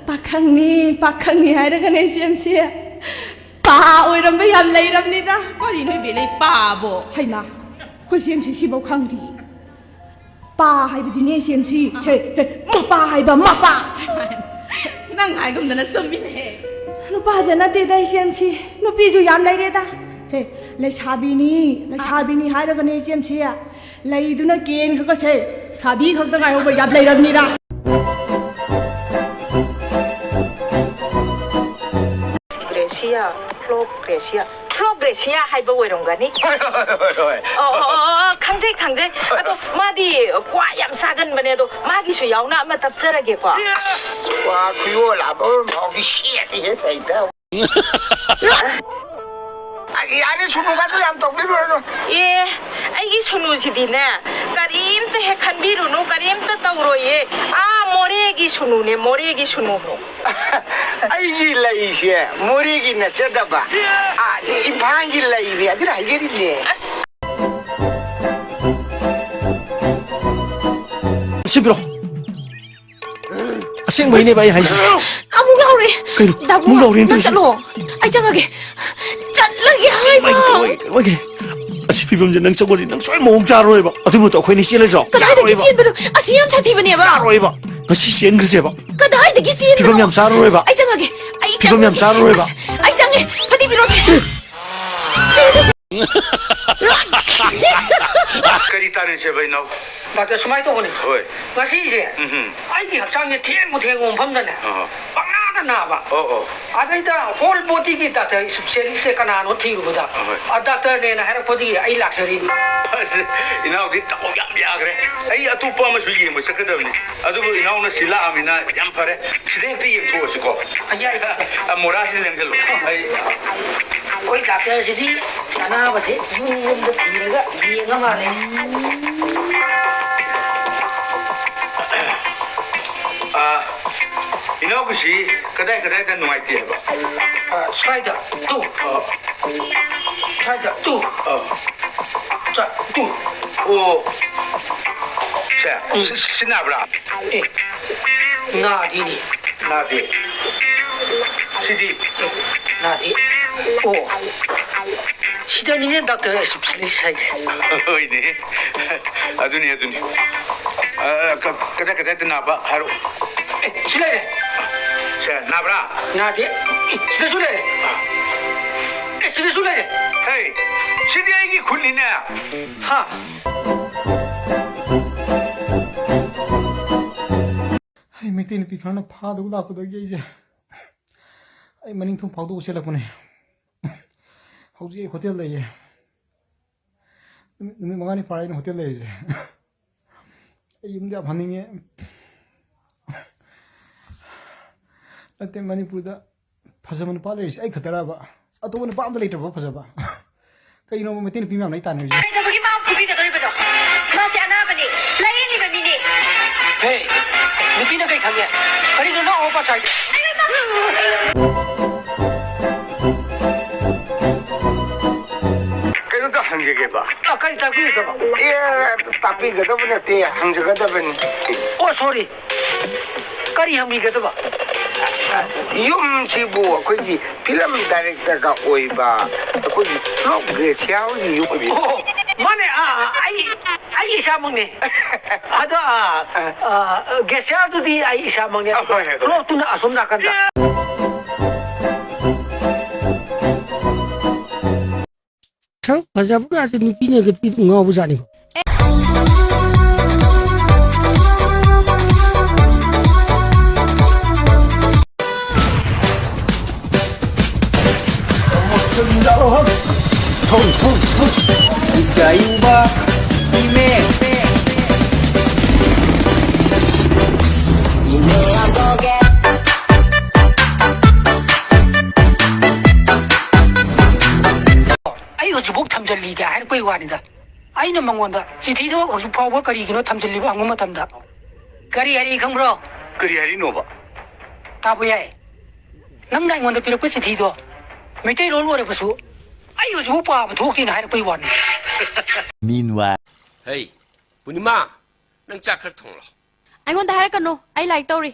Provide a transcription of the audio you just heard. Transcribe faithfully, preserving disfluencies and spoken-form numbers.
ꯄꯥꯈꯪꯅꯤ, ꯄꯥꯈꯪꯅꯤ ꯍꯥꯏꯔꯒꯅꯦ ꯏꯆꯦꯝꯁꯤ꯫ ꯄꯥ ꯑꯣꯏꯔꯝꯕ ꯌꯥꯝ ꯂꯩꯔꯝꯅꯤꯗ꯫ ꯀꯔꯤꯅꯣ ꯏꯕꯦꯜꯂꯩ ꯄꯥꯕꯣ? ꯍꯩꯃꯥ, ꯑꯩꯈꯣꯏ ꯏꯆꯦꯝꯁꯤ ꯁꯤꯐꯥꯎ ꯈꯪꯗꯦ꯫ ꯄꯥ ꯍꯥꯏꯕꯗꯤꯅꯦ ꯏꯆꯦꯝꯁꯤ꯫ ꯁꯦ, ꯍꯦ, ꯃꯄꯥ ꯍꯥꯏꯕ, ꯃꯄꯥ꯫ ꯅꯪ ꯍꯥꯏꯒꯨꯝꯗꯅ ꯆꯨꯝꯃꯤꯅꯦꯍꯦ꯫ ꯅꯨꯄꯥꯗ ꯅꯠꯇꯦꯗ ꯏꯆꯦꯝꯁꯤ, ꯅꯨꯄꯤꯁꯨ ꯌꯥꯝ ꯂꯩꯔꯦꯗ꯫ ꯁꯦ, ꯂꯩꯁꯥꯕꯤꯅꯤ, ꯂꯩꯁꯥꯕꯤꯅꯤ ꯍꯥꯏꯔꯒꯅꯦ ꯏꯆꯦꯝꯁꯤ꯫ ꯂꯩꯗꯨꯅ ꯀꯦꯟꯈ꯭ꯔꯒꯁꯦ, ꯁꯥꯕꯤ ꯈꯛꯇ ꯉꯥꯏꯍꯧꯕ ꯌꯥꯝ ꯂꯩꯔꯕꯅꯤꯗ꯫ ꯒ꯭ꯔꯦꯁꯤꯌꯥ, ꯐ꯭ꯂꯣꯞ ꯒ꯭ꯔꯦꯁꯤꯌꯥ, ꯐ꯭ꯂꯣꯞ ꯒ꯭ꯔꯦꯁꯤꯌꯥ ꯍꯥꯏꯕ ꯑꯣꯏꯔꯝꯒꯅꯤ꯫ ꯍꯣꯏ, ꯍꯣꯏ, ꯍꯣꯏ, ꯍꯣꯏ꯫ ꯑꯣ, ꯑꯣ, ꯑꯣ, ꯑꯣ, ꯈꯪꯖꯩ, ꯈꯪꯖꯩ꯫ ꯑꯗꯣ ꯃꯥꯗꯤ ꯀ꯭ꯋꯥ ꯌꯥꯝ ꯆꯥꯒꯟꯕꯅꯦ꯫ ꯑꯗꯣ ꯃꯥꯒꯤꯁꯨ ꯌꯥꯎꯅ ꯑꯃ ꯇꯞꯆꯔꯒꯦꯀꯣ꯫ ꯑꯁ, ꯀ꯭ꯋꯥ ꯈꯨꯌꯣꯜ ꯑꯃꯔꯣꯝ ꯐꯥꯎꯗꯤ ꯁꯦꯠꯂꯤꯍꯦ, ꯁꯩꯗ꯫ ꯑꯩ ꯌꯥꯅꯤ, ꯁꯨꯅꯨꯒꯗꯨ ꯌꯥꯝ ꯇꯧꯕꯤꯔꯨꯔꯅꯨ꯫ ꯑꯦ, ꯑꯩꯒꯤ ꯁꯨꯅꯨꯁꯤꯗꯤꯅꯦ, ꯀꯔꯤꯝꯇ ꯍꯦꯛ ꯈꯟꯕꯤꯔꯨꯅꯨ, ꯀꯔꯤꯝꯇ ꯇꯧꯔꯣꯏꯌꯦ꯫ ꯑꯥ, ꯃꯣꯔꯦꯒꯤ ꯁꯨꯅꯨꯅꯦ, ꯃꯣꯔꯦꯒꯤ ꯁꯨꯅꯨ꯫ ꯑꯩꯒꯤ ꯂꯩꯁꯦ ꯃꯣꯔꯦꯒꯤ ꯅꯠꯆꯗꯕ, ꯑꯥ, ꯁꯤ ꯏꯝꯐꯥꯜꯒꯤ ꯂꯩꯅꯦ, ꯑꯗꯨꯅ ꯍꯥꯏꯖꯔꯤꯕꯅꯦ꯫ ꯑꯁ꯫ ꯁꯤ ꯄꯤꯔꯣ꯫ ꯑꯁꯦꯡꯕꯩꯅꯦꯕ ꯑꯩ ꯍꯥꯏꯁꯦ꯫ ꯑꯃꯨꯛ ꯂꯥꯎꯔꯦ꯫ ꯀꯩꯅꯣ? ꯗꯥꯕꯨꯡ, ꯑꯃꯨꯛ ꯂꯥꯎꯔꯦꯅ ꯅꯪ ꯇꯧꯔꯤꯁꯦ? ꯆꯠꯂꯣ꯫ ꯑꯩ ꯆꯪꯉꯒꯦ꯫ ꯆꯠꯂꯒꯦ ꯍꯥꯏꯕ꯫ ꯀꯩꯅꯣ, ꯀꯩꯅꯣ, ꯀꯩꯅꯣ? ꯑꯁꯤ ꯐꯤꯕꯝꯁꯦ ꯅꯪ ꯆꯪꯉꯗꯤ ꯅꯪ ꯁꯣꯏ ꯃꯑꯣꯡ ꯆꯥꯔꯣꯏꯕ꯫ ꯑꯗꯨ ꯃꯇꯨꯡ ꯑꯩꯈꯣꯏꯅꯤ ꯆꯦꯜꯂꯁꯤꯔꯣ? ꯀꯗꯥꯏꯗꯒꯤ ꯌꯥꯔꯣꯏꯕ꯫ ꯆꯦꯟꯕꯅꯣ? ꯑꯁꯤ ꯌꯥꯝ ꯁꯥꯊꯤꯕꯅꯦꯕ꯫ ꯌꯥꯔꯣꯏꯕ꯫ ꯉꯁꯤ ꯆꯦꯟꯈ꯭ꯔꯁꯦꯕ꯫ ꯀꯗꯥꯏꯗꯒꯤ ꯆꯦꯟꯕꯅꯣ? ꯐꯤꯕꯝ ꯌꯥꯝ ꯆꯥꯔꯔꯣꯏꯕ꯫ ꯑꯩ ꯆꯪꯉꯒꯦ꯫ ꯑꯩ ꯐꯤꯕꯝ ꯌꯥꯝ ꯆꯪꯉꯒꯦ꯫ ꯆꯥꯔꯔꯣꯏꯕ꯫ ꯑꯁ, ꯑꯩ ꯆꯪꯉꯦ꯫ ꯐꯗꯤ ꯄꯤꯔꯛꯑꯣꯁꯦ꯫ ꯀꯔꯤ ꯇꯥꯔꯦꯁꯦꯕ, ꯏꯅꯥꯎ? ꯗꯥꯛꯇꯔ, ꯁꯨꯃꯥꯏꯅ ꯇꯧꯕꯅꯤ꯫ ꯍꯣꯏ꯫ ꯉꯁꯤꯁꯦ ꯎꯝ ꯍꯨꯝ꯫ ꯑꯩꯒꯤ ꯍꯛꯆꯥꯡꯁꯦ ꯊꯦꯡꯉꯨ ꯊꯦꯡꯉꯨ ꯃꯐꯝꯗꯅꯦ ꯑꯍꯣ꯫ ꯄꯪꯅꯥꯗ ꯅꯥꯕ꯫ ꯑꯣ, ꯑꯣ꯫ ꯑꯗꯩꯗ ꯍꯣꯜ ꯕꯣꯗꯤꯒꯤ ꯗꯥꯛꯇꯔ ꯏꯁꯄꯤꯁꯦꯂꯤꯁꯁꯦ ꯀꯅꯥꯅꯣ ꯊꯤꯔꯨꯕꯗ ꯑꯍꯣꯏ꯫ ꯑ, ꯗꯥꯛꯇꯔꯅꯦꯅ ꯍꯥꯏꯔꯛꯄꯗꯒꯤ ꯑꯩ ꯂꯥꯛꯆꯔꯤꯅꯤ꯫ ꯑꯁ, ꯏꯅꯥꯎꯗꯤ ꯗꯥꯎ ꯌꯥꯝ ꯌꯥꯈ꯭ꯔꯦ꯫ ꯑꯩ ꯑꯇꯣꯞꯄ ꯑꯃꯁꯨ ꯌꯦꯡꯕ ꯆꯠꯀꯗꯕꯅꯤ꯫ ꯑꯗꯨꯕꯨ ꯏꯅꯥꯎꯅ ꯁꯤ ꯂꯥꯛꯑꯃꯤꯅ ꯌꯥꯝ ꯐꯔꯦ꯫ ꯁꯤꯗ ꯍꯦꯛꯇ ꯌꯦꯡꯊꯣꯛꯑꯁꯤꯀꯣ꯫ ꯑ, ꯌꯥꯏ, ꯗꯥꯛꯇꯔ꯫ ꯑ, ꯃꯣꯔꯥꯁꯤ ꯂꯦꯡꯁꯜꯂꯨ꯫ ꯑꯩ ꯑꯩꯈꯣꯏ ꯗꯥꯛꯇꯔꯁꯤꯗꯤ ꯑꯅꯥꯕꯁꯦ ꯌꯨꯝ ꯌꯨꯝꯗ ꯊꯤꯔꯒ ꯌꯦꯡꯉ ꯃꯥꯜꯂꯦ꯫ ꯑꯥ, ꯏꯅꯥꯎꯒꯤꯁꯤ ꯀꯗꯥꯏ ꯀꯗꯥꯏꯗ ꯅꯨꯡꯉꯥꯏꯇꯦ ꯍꯥꯏꯕ? ꯑꯥ, ꯁ꯭ꯋꯥꯏꯗ, ꯇꯨ꯫ ꯑꯥ꯫ ꯁ꯭ꯋꯥꯏꯗ, ꯇꯨ꯫ ꯑꯥ꯫ ꯁ꯭ꯋꯥꯏ, ꯇꯨ꯫ ꯑꯣ꯫ ꯁꯦ, ꯎꯝ꯫ ꯁꯤ, ꯁꯤ ꯅꯥꯕ꯭ꯔꯥ? ꯑꯦ, ꯅꯥꯗꯦꯅꯦ꯫ ꯅꯥꯗꯦ꯫ ꯁꯤꯗꯤ? ꯅꯥꯗꯦ꯫ ꯑꯣ꯫ ꯁꯤꯗꯅꯤꯅꯦ ꯗꯥꯛꯇꯔ specialist ꯍꯥꯏꯁꯦ꯫ ꯍꯣꯏꯅꯦ꯫ ꯑꯗꯨꯅꯤ, ꯑꯗꯨꯅꯤ꯫ ꯑ, ꯀ-, ꯀꯗꯥꯏ, ꯀꯗꯥꯏꯗ ꯅꯥꯕ ꯍꯥꯏꯔꯣ꯫ ꯑꯦ, ꯁꯤ ꯂꯩꯔꯦ꯫ ꯁꯦ, ꯅꯥꯕ꯭ꯔꯥ? ꯅꯥꯗꯦ꯫ ꯁꯤꯗꯁꯨ ꯂꯩꯔꯦ꯫ ꯑꯦ, ꯁꯤꯗꯁꯨ ꯂꯩꯔꯦ꯫ ꯍꯦ, ꯁꯤꯗꯤ ꯑꯩꯒꯤ ꯈꯨꯠꯅꯤꯅꯦ꯫ ꯍꯥ? ꯑꯩ ꯃꯩꯇꯩ ꯅꯨꯄꯤ ꯈꯔꯅ ꯐꯥꯗꯧ ꯂꯥꯛꯄꯗꯒꯤ ꯑꯩꯁꯦ, ꯑꯩ ꯃꯅꯤꯡ ꯊꯣꯡ ꯐꯥꯎꯗꯣꯛꯑ ꯆꯦꯜꯂꯛꯄꯅꯦ꯫ ꯍꯧꯖꯤꯛ ꯑꯩ ꯍꯣꯇꯦꯜ ꯂꯩꯌꯦ꯫ ꯅꯨꯃꯤꯠ, ꯅꯨꯃꯤꯠ ꯃꯉꯥꯅꯤ ꯐꯥꯔꯦ ꯑꯩꯅ ꯍꯣꯇꯦꯜ ꯂꯩꯔꯤꯁꯦ꯫ ꯑꯩ ꯌꯨꯝꯗ ꯌꯥꯝ ꯍꯟꯅꯤꯡꯉꯦ꯫ ꯅꯠꯇꯦ, ꯃꯅꯤꯄꯨꯔꯗ ꯐꯖꯕ ꯅꯨꯄꯥ ꯂꯩꯔꯤꯁꯦ ꯑꯩ ꯈꯛꯇꯔꯕ? ꯑꯇꯣꯞꯄ ꯅꯨꯄꯥ ꯑꯝꯇ ꯂꯩꯇ꯭ꯔꯕ ꯐꯖꯕ? ꯀꯩꯅꯣꯕ ꯃꯩꯇꯩ ꯅꯨꯄꯤ ꯃꯌꯥꯝꯅ ꯑꯩ ꯇꯥꯟꯅꯔꯤꯁꯦ? ꯀꯩꯗꯧꯕꯒꯤ ꯃꯥ ꯐꯨꯕꯤꯒꯗꯧꯔꯤꯕꯅꯣ? ꯃꯥꯁꯦ ꯑꯅꯥꯕꯅꯤ, ꯂꯥꯌꯦꯡꯉꯤꯕ ꯃꯤꯅꯤ꯫ ꯍꯦ, ꯅꯨꯄꯤꯅ ꯀꯩ ꯈꯪꯉꯦ? ꯀꯔꯤꯅꯣ ꯅꯪ ꯑꯋꯥ ꯄꯥ ꯆꯥꯏꯗꯣ? ꯀꯩꯅꯣꯝꯇ ꯍꯪꯖꯒꯦꯕ꯫ ꯑ, ꯀꯔꯤ ꯇꯥꯛꯄꯤꯒꯗꯕ? ꯑꯦ, ꯇꯥꯛꯄꯤꯒꯗꯕ ꯅꯠꯇꯦ, ꯍꯪꯖꯒꯗꯕꯅꯤ꯫ ꯑꯣ, sorry꯫ ꯀꯔꯤ ꯍꯪꯕꯤꯒꯗꯕ? ꯌꯨꯝꯁꯤꯕꯨ ꯑꯩꯈꯣꯏꯒꯤ ꯐꯤꯂꯝ ꯗꯥꯏꯔꯦꯛꯇꯔꯒ ꯑꯣꯏꯕ ꯑꯩꯈꯣꯏꯒꯤ ꯐ꯭ꯂꯣꯞ ꯒ꯭ꯔꯦꯁꯤꯌꯥ ꯍꯣꯏꯒꯤ ꯌꯨꯝ ꯑꯣꯏꯕꯤꯔꯕ꯭ꯔꯥ? ꯑꯣ, ꯃꯥꯅꯦ, ꯑꯥ, ꯑꯩ, ꯑꯩ ꯏꯁꯥꯃꯛꯅꯦ꯫ ꯑꯗꯣ, ꯑꯥ, ꯑꯥ, ꯒ꯭ꯔꯦꯁꯤꯌꯥꯗꯨꯗꯤ ꯑꯩ ꯏꯁꯥꯃꯛꯅꯦ꯫ ꯑ, ꯍꯣꯏ, ꯍꯣꯏ, ꯍꯣꯏ꯫ ꯐ꯭ꯂꯣꯞꯇꯨꯅ ꯑꯁꯣꯝ ꯅꯥꯀꯟꯗ꯫ ꯁꯛ ꯐꯖꯕꯒꯁꯦ ꯅꯨꯄꯤꯅꯒꯗꯤ ꯑꯗꯨꯝ ꯉꯥꯎꯕꯖꯥꯠꯅꯤ꯫ ꯑꯩ ꯍꯧꯖꯤꯛꯐꯥꯎ ꯊꯝꯖꯤꯜꯂꯤꯒ ꯍꯥꯏꯔꯛꯄꯩ ꯋꯥꯅꯤꯗ꯫ ꯑꯩꯅ ꯃꯉꯣꯟꯗ ꯆꯤꯊꯤꯗꯣ ꯍꯧꯖꯤꯛ ꯐꯥꯎꯕ ꯀꯔꯤꯒꯤꯅꯣ ꯊꯝꯖꯤꯜꯂꯤꯕ ꯍꯪꯕ ꯃꯇꯝꯗ, ꯀꯔꯤ ꯍꯥꯏꯔꯛꯏ ꯈꯪꯕ꯭ꯔꯣ? ꯀꯔꯤ ꯍꯥꯏꯔꯤꯅꯣꯕ? ꯇꯥꯕ ꯌꯥꯏ꯫ ꯅꯪꯅ ꯑꯩꯉꯣꯟꯗ ꯄꯤꯔꯛꯄ ꯆꯤꯊꯤꯗꯣ ꯃꯩꯇꯩꯂꯣꯟ ꯑꯣꯏꯔꯕꯁꯨ ꯑꯩ ꯍꯧꯖꯤꯛꯐꯥꯎ ꯄꯥꯕ ꯊꯣꯛꯇꯦꯅ ꯍꯥꯏꯔꯛꯄꯩ ꯋꯥꯅꯤ꯫ Meanwhile. ꯍꯩ, ꯄꯨꯔꯅꯤꯃꯥ, ꯅꯪ ꯆꯥꯛ ꯈꯔ ꯊꯣꯡꯂꯣ꯫ ꯑꯩꯉꯣꯟꯗ ꯍꯥꯏꯔꯛꯀꯅꯨ, ꯑꯩ ꯂꯥꯏꯔꯤꯛ ꯇꯧꯔꯤ꯫